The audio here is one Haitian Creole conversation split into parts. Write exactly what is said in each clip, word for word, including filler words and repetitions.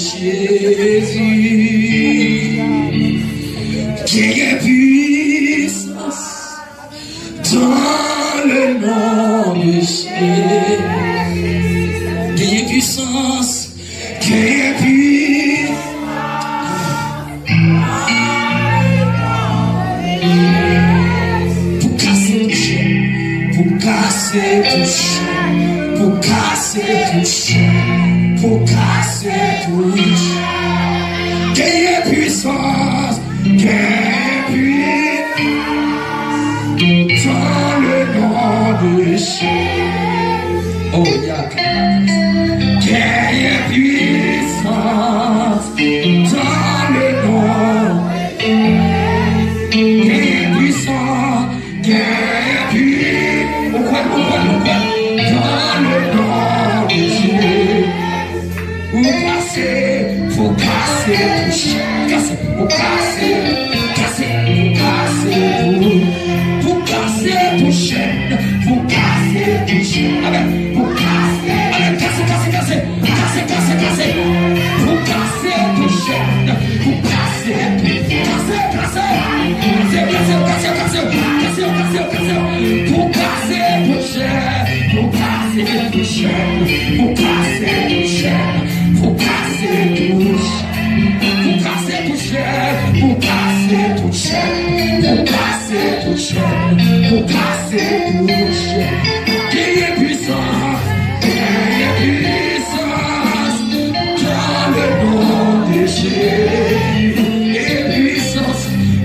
Jezi, genyen pwisans dans le nom de Jésus. Genyen pwisans, genyen pwisans. Pou kase pou chèn, pou kase pou chèn, pou kase pou chèn, pou kase pou chèn. Genyen pwisans, genyen pwisans dans le nom de Jésus. Oh, yeah. Genyen pwisans dans le nom. Genyen pwisans, genyen pwisans. Ou kwè, ou kwè, ou kwè. Dans le nom de Jésus. Pou kase, pou kase pou chèn, kase, pou kase, kase, pou kase pou, pou kase pou chèn, pou kase pou chèn. Amèn. Pou kase, amèn, kase, kase, kase, kase, kase, kase, pou kase pou chèn, pou kase pou, kase, kase, kase, kase, kase, kase, kase, kase, kase, pou kase pou chèn, pou kase pou chèn, pou kase pou chèn, pou kase pou chèn, pou kase pou chèn, pou kase pou chèn, pou kase pou chèn, pou kase pou chèn. Genyen pwisans, genyen pwisans dans le nom de Jésus. Genyen pwisans,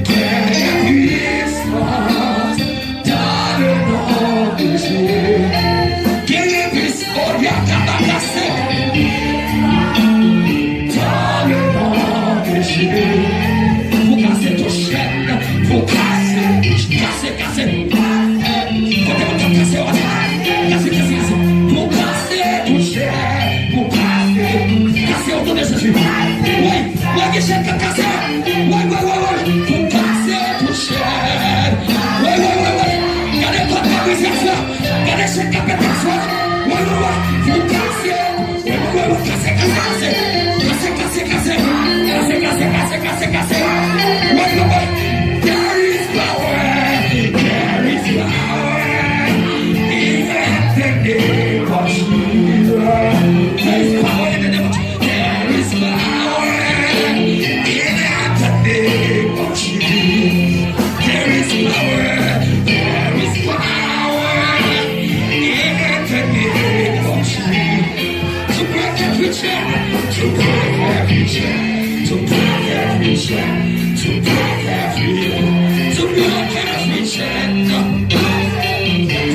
genyen pwisans dans le nom de Jésus. Genyen pwisans, oh, yakabakase. Dans le nom de Jésus. Pou kase tout chèn, pou kase, kase, kase. Kote mwen t ap kase yo, kase, kase, kase. Pou kase tout chèn, pou kase, kase yo tounen Jezi. Wi, wi, gen chèn k ap kase. Wi, wi, wi, wi. Pou kase tout chèn. Wi, wi, wi, wi. Gade kòd k ap brize aswè. Gade chèn k ap pete aswè. Wi, wi, wi. Pou kase. Wi, wi, wi, wi. Kase, kase, kase. Kase, kase, kase. Kase, kase, kase, kase, kase. Wi, wi, wi. There is power. There is power in the name of Jesus. There is power in the name of Jesus. There is power in the name of Jesus. There is power, there is power in the name of Jesus. To break every chain, to break every chain, to break every chain, to break every, to break every chain.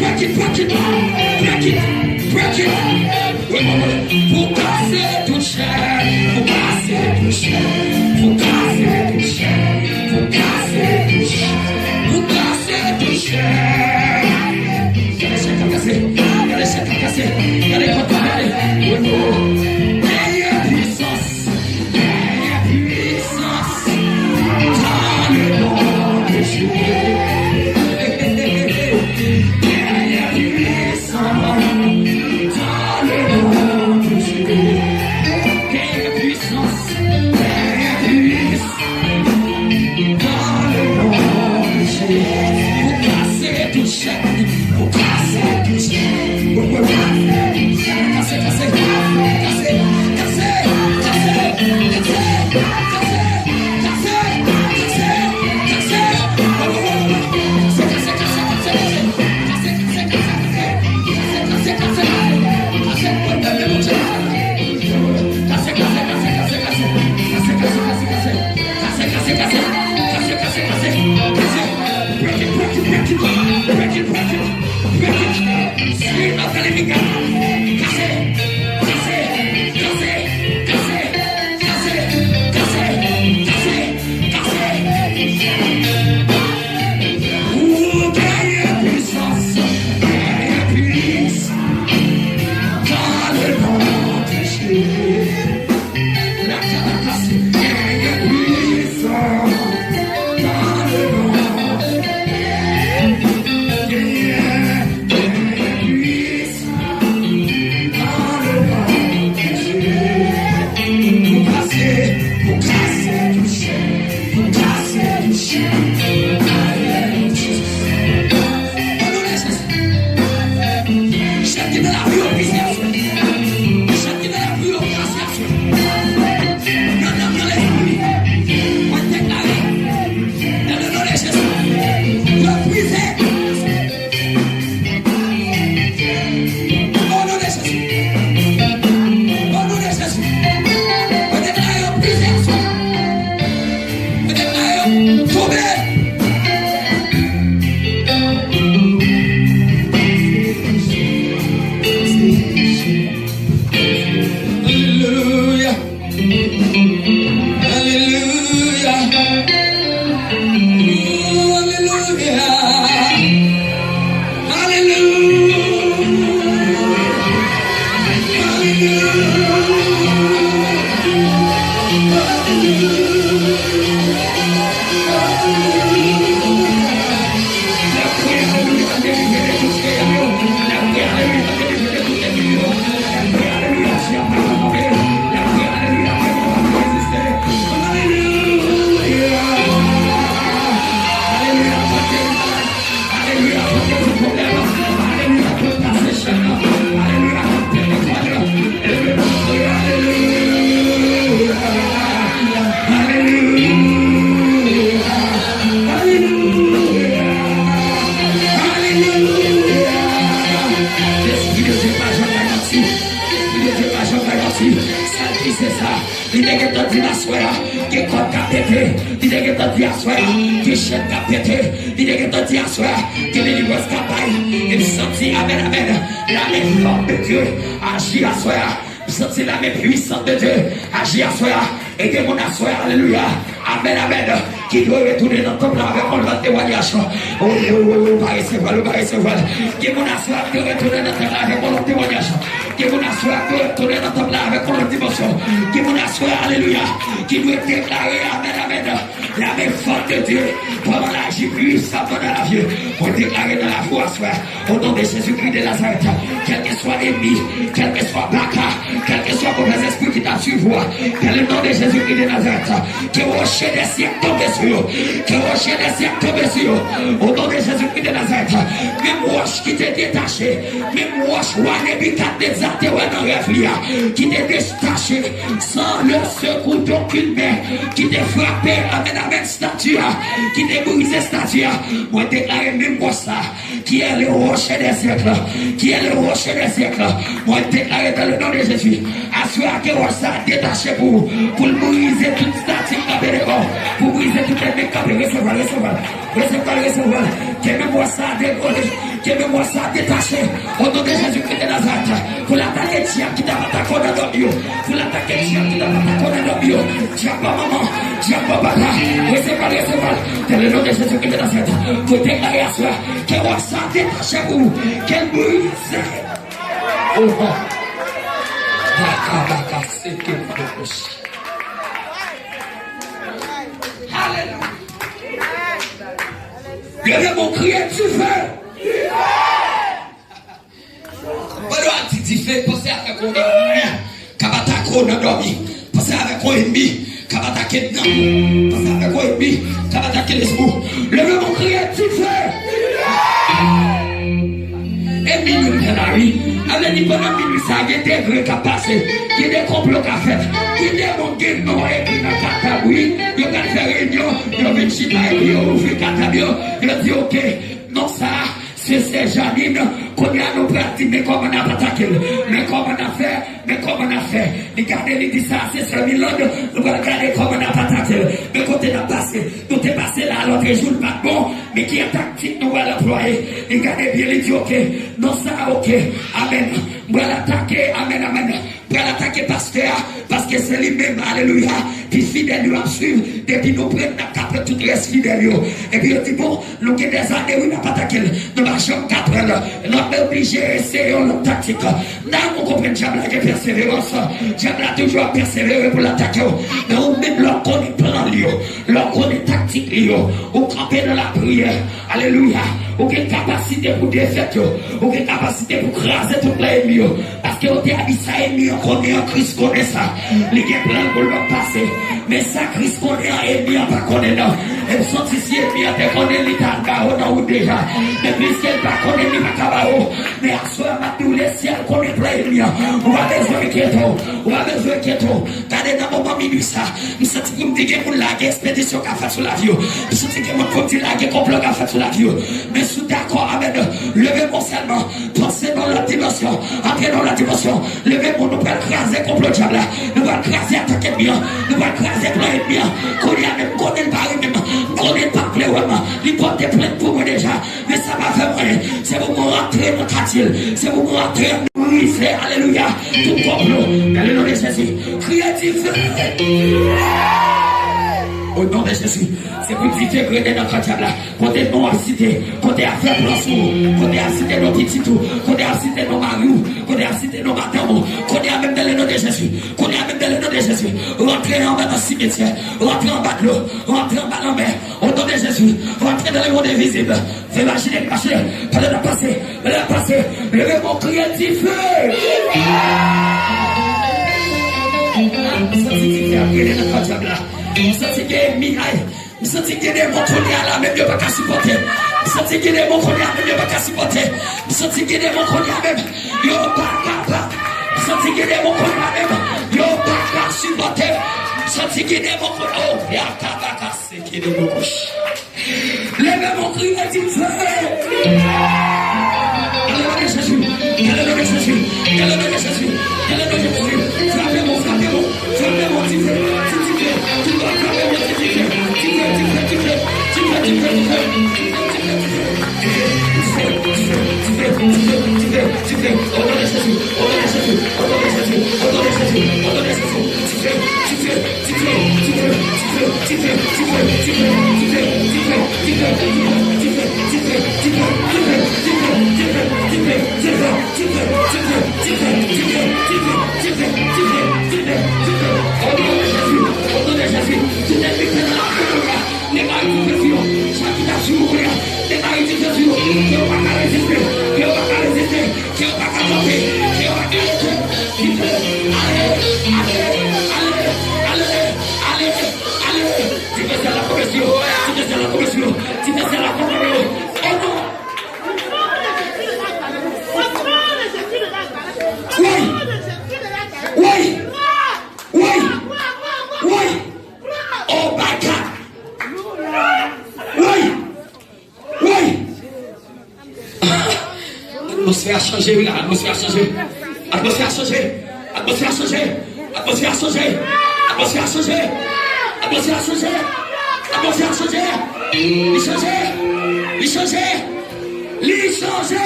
Break it, break it, break it, break it. Wi, wi, wi. Pou kase tout chèn, pou kase tout chèn, pou kase tout chèn, pou kase tout chèn, pou kase tout chèn. Gade chèn k ap kase, gade chèn k ap kase, gade kòd k ap pete. Wi, wi, wi. Genyen pwisans, genyen pwisans dans le nom de Jésus. Genyen pwisans. Dans le nom de Jésus. Genyen pwisans. Genyen pwisans. Dans le nom de Jésus. Pou kase tout chèn. Pou kase tout chèn. Pou, pou, pou. Kase, kase, kase. Kase, kase, kase. Kase, kase, kase. Kase, kase, kase. Ou genyen pwisans, genyen pwisans dans le nom de Jésus. Genyen pwisans dans le nom de Jésus. Li te gentan di aswè a, gen chèn k ap pete. Li te gentan di aswè a, gen delivrans k ap bay. E m santi, amèn, amèn, la men fòt de Dye aji aswè a. M santi la men pwisant de Dye aji aswè a. E gen moun aswè a, alelouya, amèn, amèn, ki dwe retounen nan tanp la avèk yon lòt temwayaj. O, o, o, o, pa resevwa l, ou pa resevwa l. Gen moun aswè a ki dwe retounen nan tanp la avèk yon lòt temwayaj. Gen moun aswè a ki dwe retounen nan tanp la avèk yon lòt dimansyon. Gen moun aswè a, alelouya, ki dwe deklare, amèn, amèn, la men fòt de Dye, kòman l aji pwisamman nan lavi. Mwen deklare nan lavi w aswè a, o non de Jezikri de Nazarèt, kèlkeswa ènmi, kèlkeswa baka, kèlkeswa movèzespri ki t ap swiv ou a, dans le nom de Jésus-Christ de Nazareth, ke woche dèsyèk tonbe sou yo, ke woche dèsyèk tonbe sou yo, o non de Jezikri de Nazarèt. Menm wòch ki te detache, menm wòch wa Nebikadneza te wè nan rèv li a, ki te detache, sans le secours d'aucune main, ki te frape, amèn, amèn, estati a, ki te brize estati a. Mwen deklare menm wòch sa, qui est le rocher des siècles, qui est le rocher des siècles. Mwen deklare dans le nom de Jésus, aswè a ke wòch sa a detache pou ou, pou l brize tout estati k kanpe devan w, pou brize tout ènmi k kanpe. Resevwa l, resevwa l, resevwa l, resevwa l. Ke menm wòch sa a degole, ke menm wòch sa a detache, o non de Jezikri de Nazarèt, pou l atake dyab ki t ap atake w nan dòmi yo, pou l atake dyab ki t ap atake w nan dòmi yo, dyab manman, dyab papa. Resevwa l, resevwa l, dans le nom de Jésus-Christ de Nazareth. Mwen deklare aswè a, ke wòch sa a detache pou ou, ke l brize. Oh, oh. Baka, baka, seke, baka. Alelouya. Leve men w, kriye dife. Mwen dwe di dife, panse avèk yon ènmi k ap atake w nan dòmi. Panse avèk yon ènmi k ap atake nanm ou. Panse avèk yon ènmi k ap atake lespri w. Leve men w, kriye dife. E minui fè la wi. Avè di pandan minui sa gen degre k ap pase. Gen de konplo k ap fèt. Gen demon gen non ekri nan katab wi. Yo pral fè reyinyon. Yo vin chita epi yo ouvri katab yo. Yo di oke. Non sa a, se sè Janine, kounye a nou pral di, men kòman n ap atake l, men kòman n ap fè, men kòman n ap fè. Li gade, li di, sa a se sè Milande, nou pral gade kòman n ap atake l. Men kote n ap pase, nou te pase la a lòtrejou, l pa t bon, men ki taktik nou pral anplwaye? Li gade byen, li di, oke, non sa a, oke, amèn. M pral atake, amèn, amèn. Pral atake pastè a, paske se li menm, alelouya, ki fidèl yo ap swiv. Depi nou pran l, n ap ka pran tout rès fidèl yo. Epi yo di, bon, nou gen dèzane, wi, n ap atake l. Nou pa janm ka pran l. N ap oblije eseye yon lòt taktik. Nan, nou konprann dyab la gen pèseverans. Dyab la toujou ap pèsevere pou l atake w. Men ou menm, lè w konnen plan li yo, lè w konnen taktik li yo, ou kanpe nan lapriyè. Alelouya. Ou gen kapasite pou defèt yo. Ou gen kapasite pou kraze tout plan ènmi yo. Paske yo te di sa ènmi an konnen an, Kris konnen sa. Li gen plan pou l pase. Men sa Kris konnen an, ènmi an pa konnen non. E m santi si ènmi an te konnen, li ta al ba w nan wout deja. Men piske l pa konnen, li pa ka ba w. Men aswè a, m ap di w, lesyèl konnen plan ènmi an. Ou pa bezwen enkyete w. Ou pa bezwen enkyete w. Gade nan moman minui sa. M santi pou m di gen moun la, gen ekspedisyon k ap fèt sou lavi yo. M santi gen moun pou m di la, gen konplo k ap fèt sou lavi yo. Men si w dakò, amèn, leve men w sèlman. Panse nan lòt dimansyon. Antre nan lòt dimansyon. Leve men w, nou pral kraze konplo dyab la. Nou pral kraze atak ènmi an. Nou pral kraze plan ènmi an. Kounye a menm, m konnen l pa renmen m. M konnen l pa vle wè m. Li pote plent pou mwen deja. Men sa pa fè mwen. Se pou mwen rantre nan katye l. Se pou mwen rantre nan brize. Alelouya. Tout konplo. Dans le nom de Jésus. Kriye dife. O non de Jezi. Se pou dife grennen nan kan dyab la. Kote non ap site. Kote ap fè plan sou ou. Kote ap site non pitit ou. Kote ap site non mari w. Kote ap site non madanm ou. Kote a menm dans le nom de Jésus. Kote a menm dans le nom de Jésus. Rantre anba nan simetyè. Rantre anba dlo. Rantre anba lanmè. O non de Jezi. Rantre dans le monde invisible. Fè machine, machine. Pandan n ap pase, pandan n ap pase, leve men w, kriye dife. M santi dife ap grennen nan kan dyab la. M santi gen ènmi, ay. M santi gen demon kounye a la menm yo pa ka sipòte. M santi gen demon kounye a menm yo pa ka sipòte. M santi gen demon kounye a menm yo pa kapab. M santi gen demon kounye a menm yo pa ka sipòte. M santi gen demon kounye a, oh, ya tabaka. Leve men w, kriye dife. Dans le nom de Jésus. Dans le nom de Jésus. Dans le nom de Jésus. Dans le nom de Jésus. Frape men w, frape men w, frape men w, dife, dife, dife. Tout moun frape men w, dife, dife. Atmosfè a chanje, wi la, atmosfè a chanje. Atmosfè a chanje. Atmosfè a chanje. Atmosfè a chanje. Atmosfè a chanje. Atmosfè a chanje. Atmosfè a chanje. Li chanje. Li chanje. Li chanje.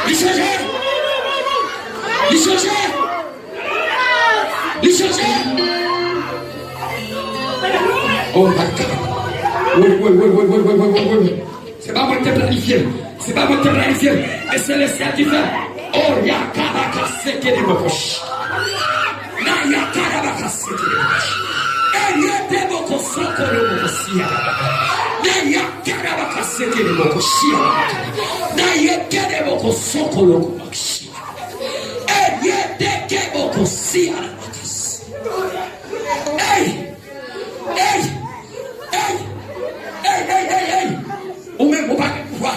Li chanje. Li chanje. Li chanje. Oh my God. Wi, wi, wi. Se pa mwen ki te planifye l. Se pa mwen ki te planifye l. E se Lesyèl ki fè l. Oh, yakabakaseke de bokosh. Na yakabakaseke de bokosh. E yete bokosoko de bokosia. Na yakabakaseke de bokosia. Na yete de bokosoko de bokosia. E yete ke bokosia. Ey! Ey! Ey! Ey! Ey! Ey! Ey! Ey! Ou menm, ou pa gen pouvwa.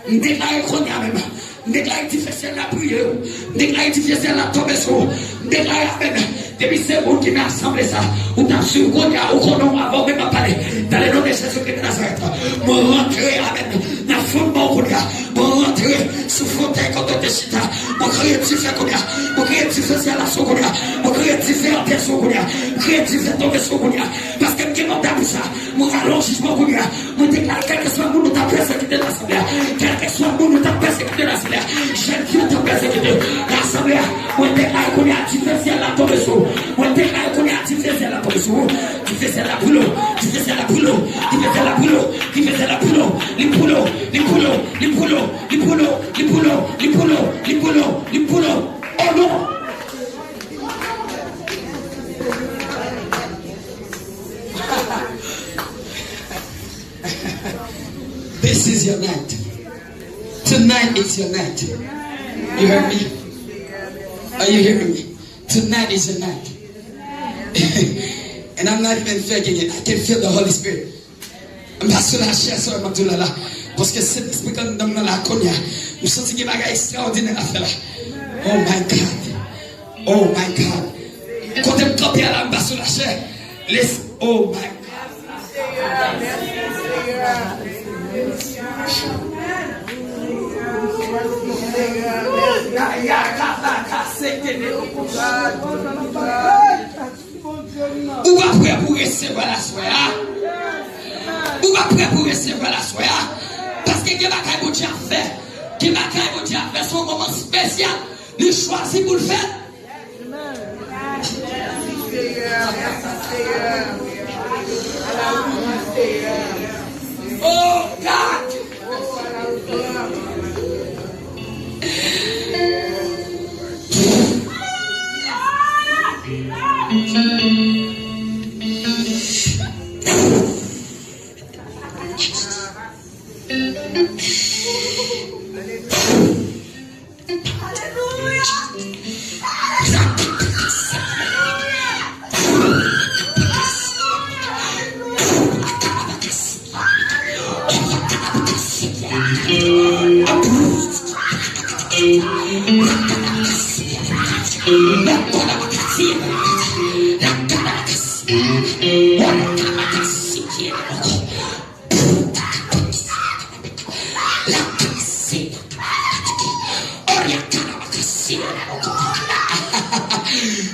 M deklare kounye a menm. M deklare dife syèl la priye w. M deklare dife syèl la tonbe sou ou. M deklare amèn. Depi se moun ki nan asanble sa, ou t ap swiv kounye a, ou konnen w avan w menm ap pale. Dans le nom de Jésus-Christ de Nazareth, mwen rantre, amèn, nan fondman w kounye a. Mwen rantre sou fontèy kote w te chita. Mwen kreye dife kounye a. Mwen kreye dife syèl la sou kounye a. Mwen kreye dife antre sou kounye a. Mwen kreye dife tonbe sou kounye a. Paske m gen manda pou sa. Mwen rale yon jijman kounye a. Mwen deklare kèlkeswa moun nou t ap pèsekite nan asanble a. Kèlkeswa moun nou t ap pèsekite nan asanble a. Jèn fi yo t ap pèsekite nan asanble a. Mwen deklare kounye a dife syèl la tonbe sou ou. Mwen deklare kounye a dife syèl la tonbe sou ou. Dife syèl la boule w. Dife syèl la boule w. Dife syèl la boule w. Dife syèl la boule w. Li boule w. Li boule w. Li boule w. Li boule w. Li boule w. Li boule w. Li boule w. Li boule w. Oh non! This is your night. Tonight is your night. You heard me? Are you hearing me? Tonight is your night. And I'm not even faking it. I can feel the Holy Spirit. M pa sou lachè sèlman m ap di w la la. Paske Sentespri k anndan m nan la kounye a. M santi gen bagay ekstraòdinè ap fè la. Oh my God. Oh my God. Kote m kanpe a la, m pa sou lachè. Les, oh my God. Ou pa prè pou resevwa l aswè a? Ou pa prè pou resevwa l aswè a? Paske gen bagay Bondye ap fè. Gen bagay Bondye ap fè. Se yon moman espesyal. Li chwazi pou l fè. Oh God!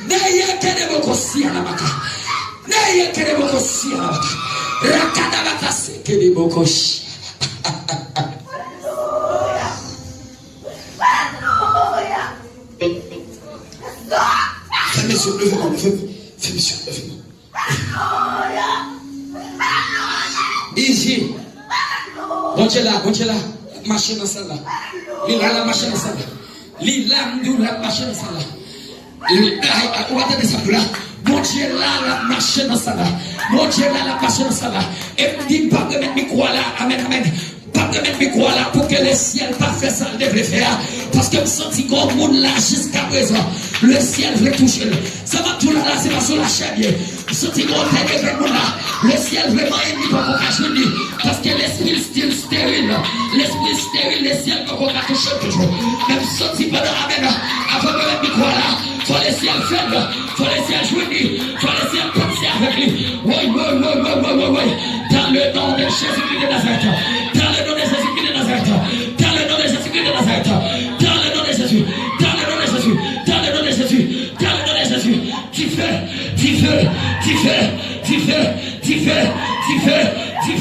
Neye kedeboko si alabaka. Neye kedeboko si alabaka. Rakadabaka se kedeboko shi. Fèmen zye w, leve men w, leve men w. Fèmen zye w, leve men w. Izi. Bondye la, Bondye la. L ap mache nan sal la. Li la, l ap mache nan sal la. Li la, m di w, l ap mache nan sal la. Li, ay, ay, ou pa tande sa m di w la? Bondye la, l ap mache nan sal la. Bondye la, l ap mache nan sal la. E m di, m p ap remèt mikwo a la. Amèn, amèn. M p ap remèt mikwo a la pou ke lesyèl pa fè sa l te vle fè a. Paske m santi gen yon moun la jiskaprezan. Lesyèl vle touche l. Sa m ap di w la, la, se pa sou lachè l ye. M santi gen yon tèt grenn moun la. Lesyèl vle manyen l, li poko ka jwenn li. Paske lespri l still steril. Lespri l steril, lesyèl poko ka touche l toujou. Men m santi pandan, amèn, avan m remèt mikwo a la, fò lesyèl fè l. Fò lesyèl jwenn li. Fò lesyèl panse avèk li. Woy, woy, woy. Dans le nom de Jésus-Christ de Nazareth. Dans le nom de Jésus-Christ de Nazareth.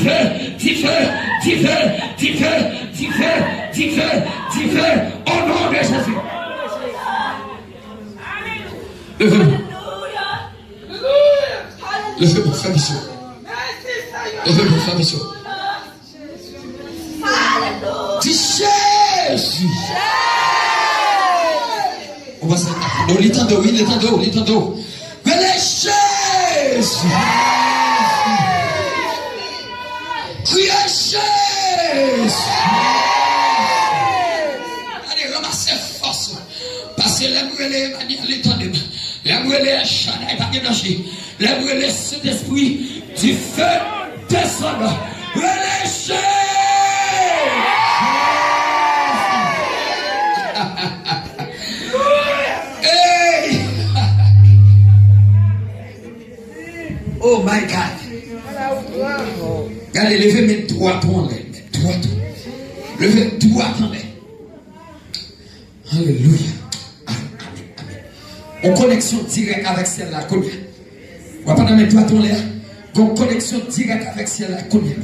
Dife, dife, dife, dife, dife, dife, dife, o non de Jezi. Leve men. Leve men, fè misyon. Leve men, fè misyon. Di Jezi. Ou panse, non, li tande w, wi, li tande w, li tande w. Rele Jezi. Kriye Jezi. Gade, ranmase fòs ou. Paske lè m rele Emmanuel, li tande m. Lè m rele El Shaddai, pa gen danje. Lè m rele Sentespri, dife desann. Rele Jezi. Hey! Oh my God. Gade, leve men dwat ou anlè. Dwat ou. Leve dwat anlè. Alelouya. Amen, amen, amen. Yon koneksyon dirèk avèk syèl la kounye a. W ap ann met dwat ou anlè a. Yon koneksyon dirèk avèk syèl la kounye a.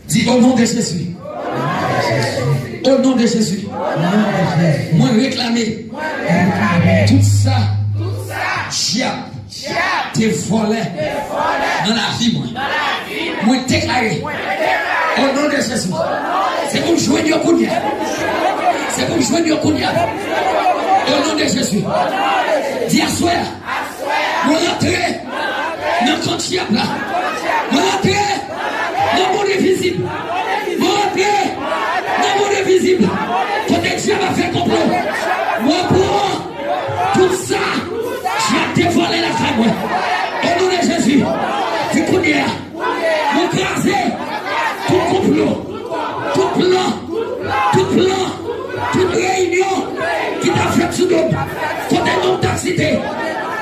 Di, o non de Jezi. O non de Jezi. Mwen reklame tout sa dyab te vòlè nan lavi mwen. Mwen deklare, o non de Jezi, se pou m jwenn yo kounye a. Se pou m jwenn yo kounye a. O non de Jezi. Di, aswè a, mwen rantre nan kan dyab la. Mwen rantre nan mond envizib. Mwen rantre nan mond envizib. Kote dyab ap fè konplo. Mwen pran tout sa dyab te vòlè lakay mwen. O non de Jezi. Di kounye a. Mwen kraze tout konplo, tout plan, tout plan, tout reyinyon ki t ap fèt sou do m. Kote non m t ap site,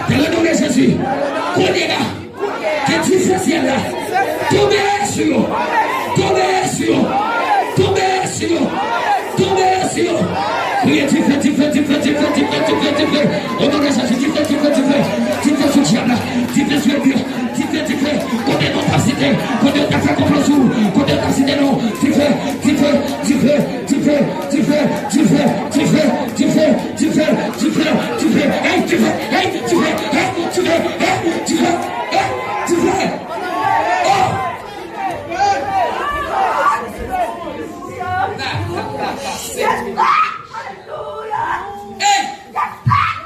te le non de Jezi. Kounye a, ke dife syèl la tonbe sou yo, tonbe sou yo, tonbe sou yo, tonbe sou yo. Kriye dife, dife, dife, dife, dife, dife, dife. O non de Jezi, dife, dife, dife, dife sou dyab la, dife sou enmi an. Dife, dife, kote nou t ap site, kote yo t ap fè konplo sou, kote yo t ap site nou, dife, dife, dife, hey, dife, hey, dife, hey, dife, hey, dife, hey, dife, hey, dife. Oh! Hey!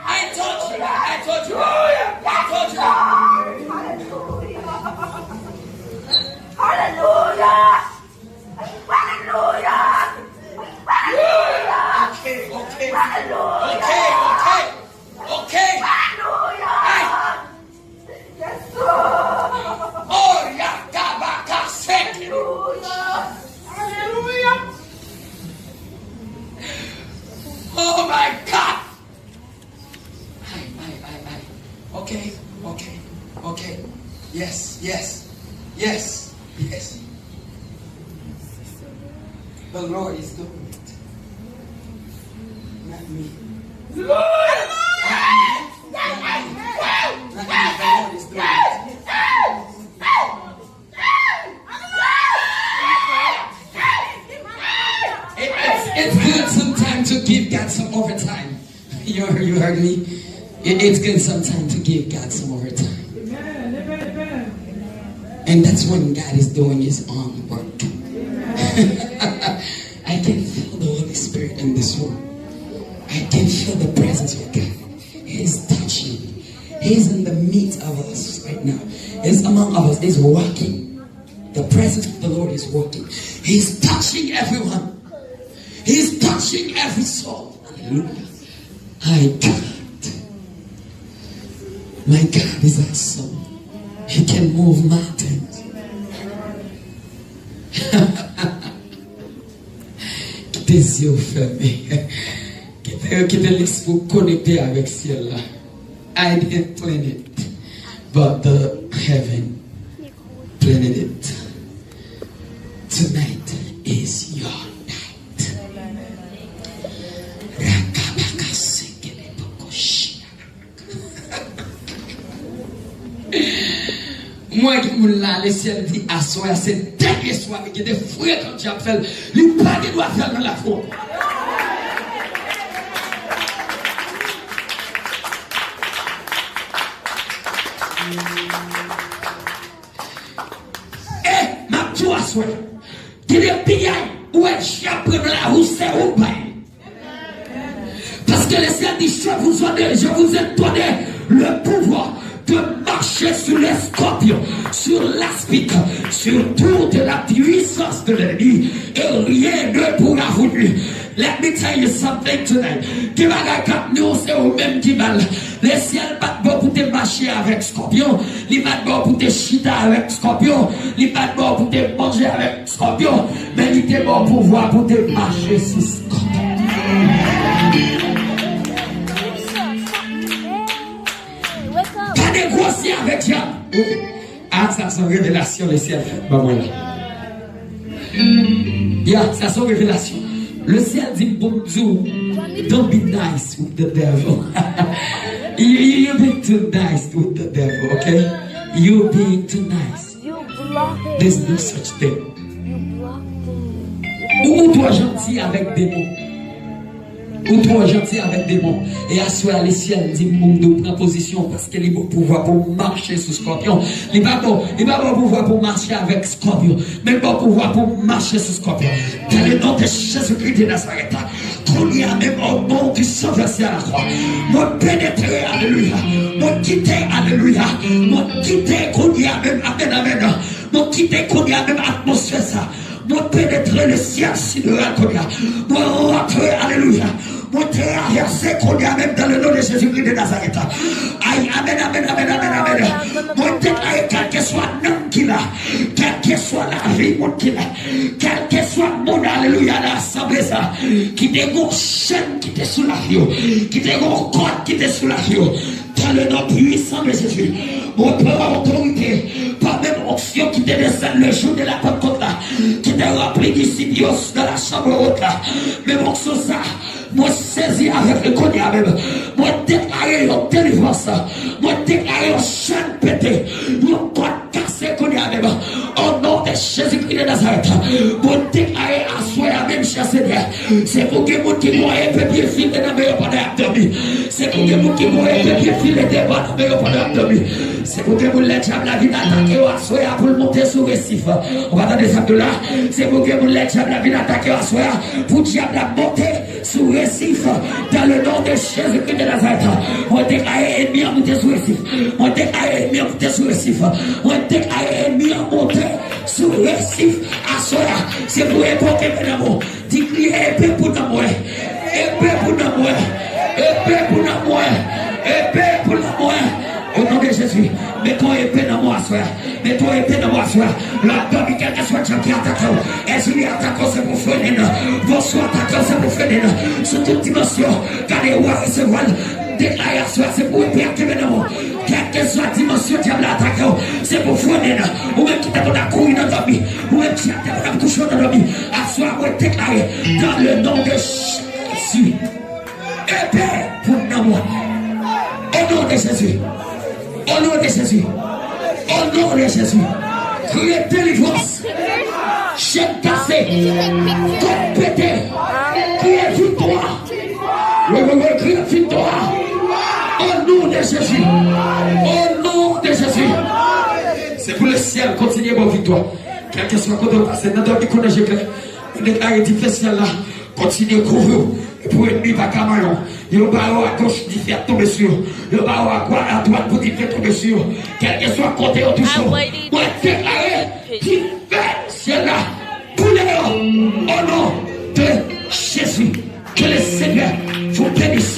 I told you, I told you, I told you. Hallelujah! Hallelujah! Hallelujah! Okay, okay. Hallelujah! Okay, okay. Okay. Hallelujah! Hey! Yes, Lord! Oh, yakabaka seke. Hallelujah! Hallelujah! Oh my God! Ay, ay, ay, ay. Okay, okay, okay. Yes, yes, yes, yes. The Lord is doing it. Not me. Not me. Not me. Not me. The Lord is doing it. It, it's, it's good sometimes to give God some overtime. You, you heard me? It, it's good sometimes to give God some overtime. And that's when God is doing his own work. I can feel the Holy Spirit in this room. I can feel the presence of God. He's touching. He's in the midst of us right now. He's among us. He's walking. The presence of the Lord is working. He's touching everyone. He's touching every soul. Hallelujah. My God. My God is awesome. He can move mountains. Kite zye w fèmen. Kite, kite lespri w konekte avèk syèl la. I didn't plan it, but the heaven planned it. Tonight is your night. Rakabaka sekele pokoshi. Mwen gen Moun la, Lesyèl di aswè a se dènye swa li gen de frekan dyab fè l, li pa gen dwa fè l nan lafwon. E m ap di w aswè, gen de piyay ou wè dyab pran nan lari w, se ou bay. Parce que le Seigneur dit, je vous ai, je vous ai donné le pouvoir de marcher sur les scorpions, sur l'aspic, sur toute la puissance de l'ennemi, et rien ne pourra vous nuire. Let me tell you something tonight. Gen bagay k ap nwi w, se ou menm ki ba l. Lesyèl pa t ba w pou te mache avèk skòpyon. Li pa t ba w pou te chita avèk skòpyon. Li pa t ba w pou te manje avèk skòpyon. Men li te ba w pouvwa pou te mache sou skòpyon. Pa negosye avèk dyab. Ah, sa se yon revelasyon Lesyèl fè ban mwen la. Ya, sa se yon revelasyon. Lesyèl di m pou m di w, don't be nice with the devil. You, you, you being too nice with the devil, okay? You being too nice. You block it. There's no such thing. You block it. Ou, ou twò janti avèk demon. Ou twò janti avèk demon. E aswè a, Lesyèl di m pou m di w pran pozisyon, paske li ba w pouvwa pou w mache sou skòpyon. Li pa ba w, li pa ba w pouvwa pou w mache avèk skòpyon, men li ba w pouvwa pou w mache sou skòpyon. Dans le nom de Jésus-Christ de Nazareth, kounye a menm, au nom du sang versé à la croix, mwen penetre, alelouya, mwen kite, alelouya, mwen kite kounye a menm, amèn, amèn, mwen kite kounye a menm atmosfè sa. Mwen penetre le syèl sideral kounye a. Mwen rantre, alelouya. Mwen travèse kounye a menm dans le nom de Jésus-Christ de Nazareth. Ay, amèn, amèn, amèn, amèn, amèn. Mwen deklare kèlkeswa nanm ki la, kèlkeswa lavi moun ki la, kèlkeswa moun, alelouya, nan asanble sa, ki te gon chèn ki te sou lavi yo, ki te gon kòd ki te sou lavi yo. Dans le nom puissant de Jésus, mwen pran otorite pa menm onksyon ki te desann le jou de la Pentecôte la, ki te ranpli disip yo nan la chanm wot la. Menm onksyon sa, mwen sezi avèk li kounye a menm. Mwen deklare yon delivrans. Mwen deklare yon chèn pete, yon kòd kase kounye a menm. Au nom de Jésus-Christ de Nazareth, mwen deklare aswè a menm, chè Senyè, se pou gen moun ki gen yon epe byen file nan men yo pandan y ap dòmi. Se pou gen moun ki gen yon epe byen file devan nan men yo pandan y ap dòmi. Se pou gen moun lè dyab la vin atake yo aswè a pou l monte sou resif. Ou pa tande sa m di w la? Se pou gen moun lè dyab la vin atake yo aswè a pou dyab la monte sou resif. Dans le nom de Jésus-Christ de Nazareth, mwen deklare enmi an moute sou resif. Mwen deklare enmi an moute sou resif. Mwen deklare enmi an moute sou resif aswè a. Se pou epe w kenbe nan men w. Di, kriye, epe pou nanm mwen. Epe pou nanm mwen. Epe pou nanm mwen. Epe pou nanm mwen. Au nom de Jésus, mete yon epe nan men w aswè a. Mete yon epe nan men w aswè a. Lè w ap dòmi, kèlkeswa dyab ki atake w, èzili atake w, se pou frennen l. Vòsyon atake w, se pou frennen l. Sou tout dimansyon, gade, ou a resevwa l. Deklare aswè a, se pou epe a kenbe nan men w. Kèlkeswa dimansyon dyab la atake w, se pou frennen l. Ou menm ki te konn ap kouri nan dòmi, ou menm dyab te konn ap touche w nan dòmi, aswè a, mwen deklare, dans le nom de Jésus, epe pou nanm mwen. Au nom de Jésus. Au nom de Jésus. Au nom de Jésus. Kriye delivrans. Chèn kase. Kòd pete. Kriye viktwa. Wi, wi, wi, kriye viktwa. Au nom de Jésus. Au nom de Jésus. Se pou Lesyèl kontinye ba w viktwa. Kèlkeswa kote w pase, nan dòmi kou nan je klè, mwen deklare dife syèl la kontinye kouvri w. E pou enmi pa ka manyen w. Yo ba yo agoch, dife ap tonbe sou yo. Yo ba yo adwa-, adwat pou dife tonbe sou yo. Kèlkeswa kote yo touche w, mwen deklare dife syèl la boule yo. Au nom de Jésus. Que le Seigneur vous bénisse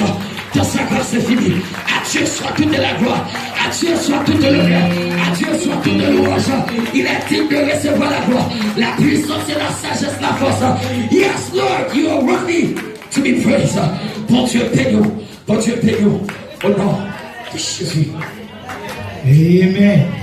dans sa grâce infinie. À Dieu soit toute la gloire. À Dieu soit toute l'honneur. À Dieu soit toute louange. Il est digne de recevoir la gloire, la puissance et la sagesse, la force. Yes, Lord, you are worthy to be praised. Bondye beni w. Bondye beni w. Au nom de Jésus. Amen.